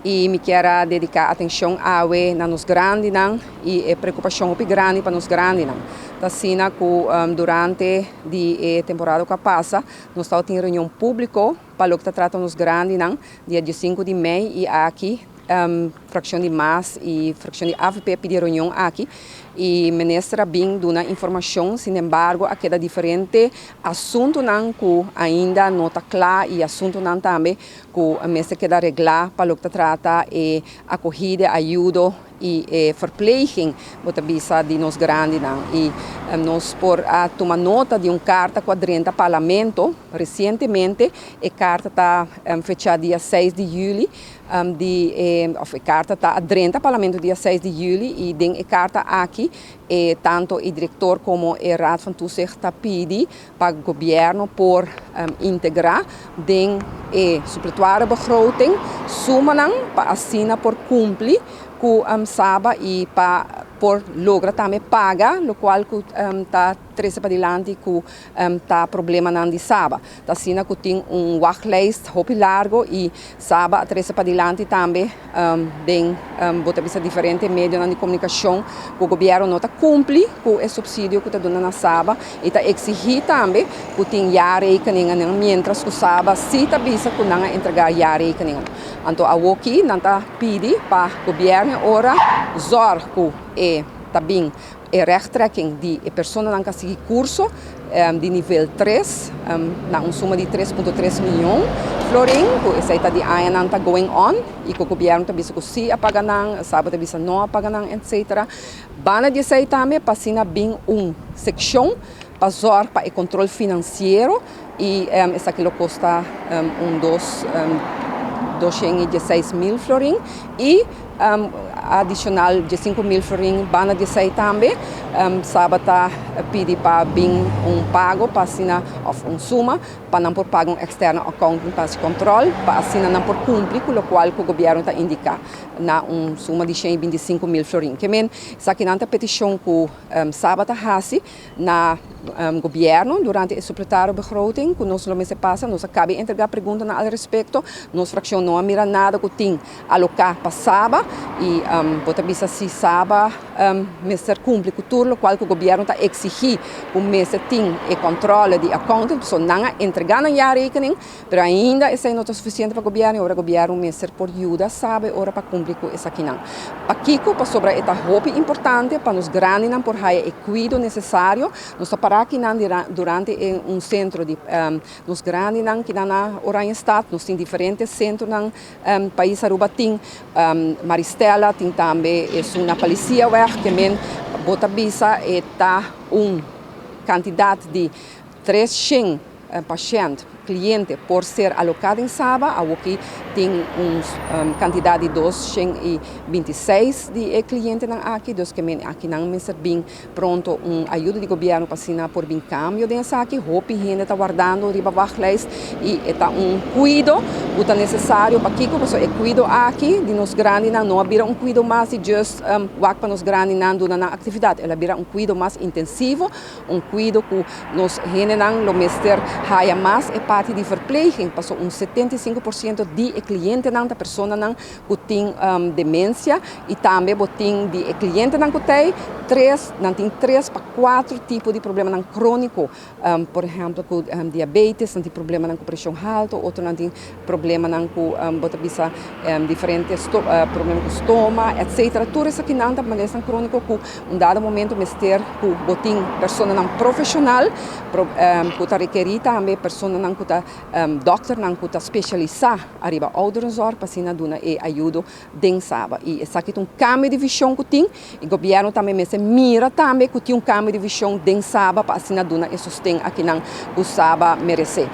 Y mi kier a dedica atencion awe na nos grandinan y e preocupacion hopi grandi pa nos grandinan. Ta asina cu durante di e temporada cu a pasa, nos tabatin reunion publico pa loke ta trata nos grandinan dia 5 di mei y aki fraccion di MAS y fraccion di AVP a pidi reunion aki y minister a bin duna informacion. Sin embargo, a keda diferente asuntonan cu ainda no ta cla y asuntonan tambe cu mester keda regla pa loke ta trata e acogida, ayudo y verpleging, bo ta bisa, di nos grandinan. Y nos por a tuma nota di un carta cu a drenta parlamento recientemente. E carta ta fecha dia 6 di juli, of e carta ta drenta parlamento dia 6 di juli, y den e carta aki tanto e director como e Raad van Toezicht ta pidi pa gobierno por integra den e suppletoire begroting sumanan pa asina por cumpli cu SABA y pa por logra tambe paga locual cu ta trece padilanti cu ta problemanan di SABA. Ta asina cu tin un wachtlijst hopi largo y SABA a trece padilanti tambe den bo ta bisa diferente medionan di comunicacion cu gobierno no ta cumpli cu e subsidio cu ta duna na SABA y ta exigi tambe cu tin jaarrekeningen, mientras cu SABA si ta bisa cu nan a entrega jaarrekeningen. Anto awoki nan ta pidi pa gobierno ora zorg cu e ta bin e rechttrekking di e personanan cu a sigui curso di nivel 3 na un suma di 3.3 miyon florin, cu esey ta di añanan ta going on y cu gobierno ta bisa cu si a paga nan, SABA ta bisa no a paga nan, etc. Banda di esey tambe pa asina bin un seccion pa zorg pa e control financiero y esaki lo costa un 216 mil florin y adicional di 5 mil florin. Banda di esey tambe SABA ta pidi pa bin un pago pa asina, of un suma pa nan por paga un external accountant pa control, pa asina nan por cumpli cu locual cu gobierno ta indica na un suma di 125 mil florin. Kiermen, esaki nan ta peticion cu SABA ta hasi na gobierno durante e suppletoire begroting cu nos lo mester pasa. Nos a caba di entrega pregunta al respecto. Nos fraccion no a mira nada cu tin aloca pa SABA y bo ta bisa, si SABA mester cumpli cu tur locual cu gobierno ta exigi, cu mester tin e controle di accountant, so nan a entrega nan jaarrekening, pero ainda esey no ta suficiente pa gobierno. Ora gobierno mester por yuda SABA ora pa cumpli cu esakinan. Pakico? Pasobra e ta hopi importante pa nos grandinan por haya e cuido necesario. Nos ta para aki durante un centro di nos grandinan cu na Oranjestad. Nos tin diferente centronan, pais Aruba tin Maristella, tin tambe esun na Policiaweg. Kiermen, bo ta bisa, ta un cantidad di 300 pashent, cliente por ser aloca den SABA. Awoki tin un cantidad di 226 di clientenan aki, dus kiermen aki nan mester bin pronto un ayudo di gobierno pa asina por bin cambio den esaki. Hopi hende ta wardando riba wachtlijst y ta un cuido cu ta necesario. Pakico? Pasobra e cuido aki di nos grandinan no a bira un cuido mas di just wak pa nos grandinan duna nan actividad. El a bira un cuido mas intensivo, un cuido cu nos hendenan lo mester haya mas e parti di verpleging, pasobra un 75% di e clientenan ta personanan cu tin demencia y tambe bo tin di e clientenan cu tin tres, nan tin tres pa cuater tipo di problemanan cronico, por ehempel, cu diabetes, nan tin problemanan cu presion halto, otronan tin problemanan cu bo ta bisa diferente problema cu stoma, etc. Tur esakinan ta malesanan cronico cu un dado momento mester cu bo tin personanan profesional, cu ta rekeri tambe personanan cu ta dokternan cu ta specialisa ariba ouderenzorg pa asina duna e ayudo den SABA. Y esaki ta un cambio di vision cu tin y gobierno tambe mester mira tambe cu tin un cambio di vision den SABA pa asina duna e sosten akinan cu SABA merece.